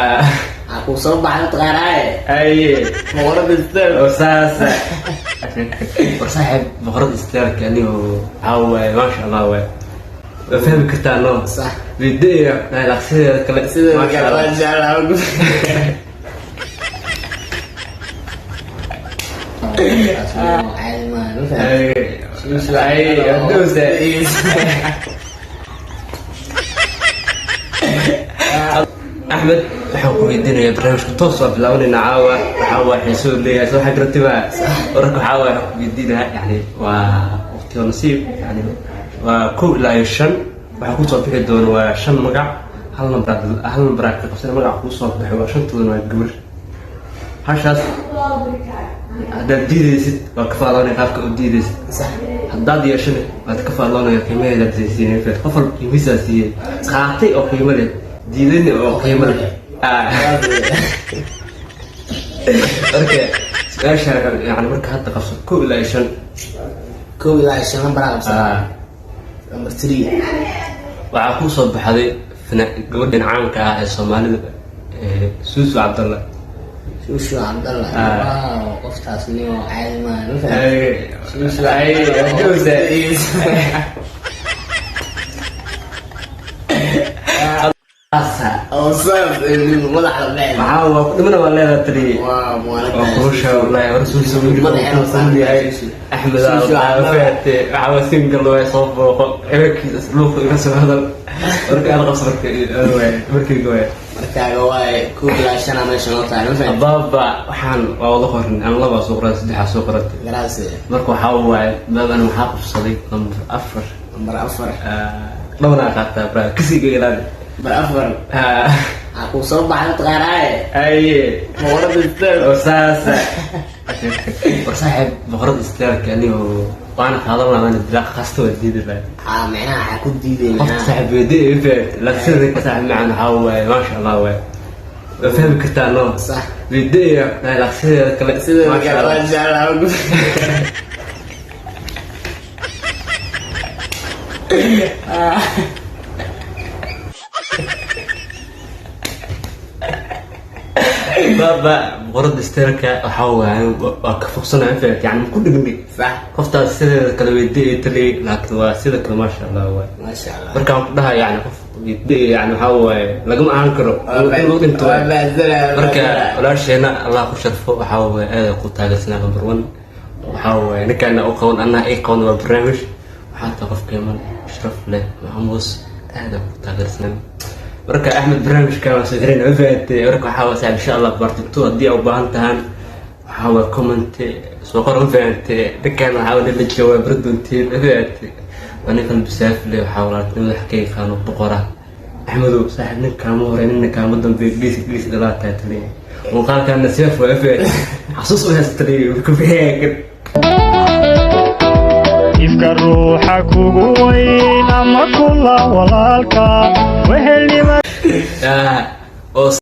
Waxaa kuu soo baxay mataqaanaaye Aye. Boqorada style. Oo saasa. War saaxiib, boqorada styleka anigo waxaa waaye, maasha Allah waay, waa fahmi kartaa, no? Sax. Video laqsideeda kale. Sidoo maasha kale. Allah. Maasha Allah. Caadi maaha, ma fahamtay? Aye. Aye, aduuse. Axmed, waxaan ku weydiinayaa, barnaamijka toos waa bilaabanayna caawa. Waxaa waa xiisoo leeyahay soo xagratiba wararka. Waxaa waa waxaan ku weydiinayaa, yani waa waqtiyo nasiib, yani waa 1 ilaa iyo 5. Waxaa kusoo bixi doona waa shan magac, hal nambar, hal nambaraa ka qabsana. Magac kuu soo baxay waa shantoodana waa gabar. Hashaas haddaad diidaysid, waa ka faaloonaya qaabka u diidaysid. Haddaad yeeshana, waad ka faaloonaya qiimaheeda siiyey. Qof walba qiimihiisaa siiyey, qaatay oo qiimo leh, diidayna oo qiimo leh. Marka su-aasha, yani marka hadda qabso 1 ilaa iyo 5. 1 ilaa iyo 5 lambaraa qabsan. Number 3. Waxaa kuu soo baxday gabadhan caanka ah ee Soomaalida, Suusu Cabdalla. Shushu Cabdalla. Ah. Wow, qoftaas niyo caadi maaha, ma fahamtay? Shushu. Aye, aduuse. Oo saas madaxa la bixin. Maxaa waa ku dhimana, waa leedaa tali. Waa muwaanad. Waa kulusha wallahi. War Suusu Madaxeena saaran. yahay Axmed. Suusu Cabdalla. Faate waxaa waa single waay, soo booqo ciwaankiisa, luuqa iga soo hadal. Marka aad qabso, marka waay, markayga waay. Markaaga waaye, 1 ilaa 5 meesha noo tahay, ma fahamtay? Abaaba, waxaan waa wada qorin aan labaa soo qoray, saddexaa soo qoratay. Garaase. Marka waxaa waaye baaban, waxaa qabsaday number 4. Number 4. Dhabanaa qaataa braa, kasiga ilaali. Number 4. Waxaa kuu soo baxay mataqaanaaye Aye. Boqorada style. Oo saasa. War saaxiib, boqorada styleka anigo waana qaadan lahaa, waana dilaa qasta, waa diidi lahaa. Micnaha waxaa ku diiday qofka micnaha? Saaxiib weydii fahat laqsida ka saaxiib macaan waxaa waaye, maasha Allah waay, waa fahmi kartaa, no? Sax. Video laqsideeda kale. Sidoo maasha kale. Allah. Maasha Allah. Baaba, boqorada styleka waxaa waaye waa ka fogsanaya, fahat, yani ku dhigni. Qoftaas sideeda kale weydii tali, laakiin waa sida kale, maasha Allah waay. Maasha Allah. Markaan ku dhaha, yani qof weydii, yani waxaa waaye lagama ahaan karo in lagu dhinto Waa waay. baahsanaa. Marka walaasheena Allah ku sharfo. Waxaa waaye aada ku taageersanaa number 1. Waxaa waaye ninkaana u qaban, anaa ay qaban, waa barnaamij. Waxaa tahay qof qiimo leh, sharaf leh, maamuus, aada ku taageersanaa. Marka Axmed, barnaamijkan waa soo xirayna, ma fahamtay? Marka waxaa waa saaxiib, insha Allah part 2 haddii aa u baahan tahaan, waxaa waa comment soo qor, ma fahamtay? Ninkaan waxaa waa nin la jooga bar doontiin, ma fahamtay? Waa nin qalbi saafi leh, waxaa walaaltinimada wax ka yaqaano, boqora. Axmedow saaxiib, nin kaama hore, nina kaama dambeeyo, gees gees dhalaa tahay taliya. Muuqaalkaana seef waa, fahamtay? Xasuus u haysta taliya ku bixiyaa. Ifka ruuxa kugu weyn ama kula walaalka wehelnima. Oo.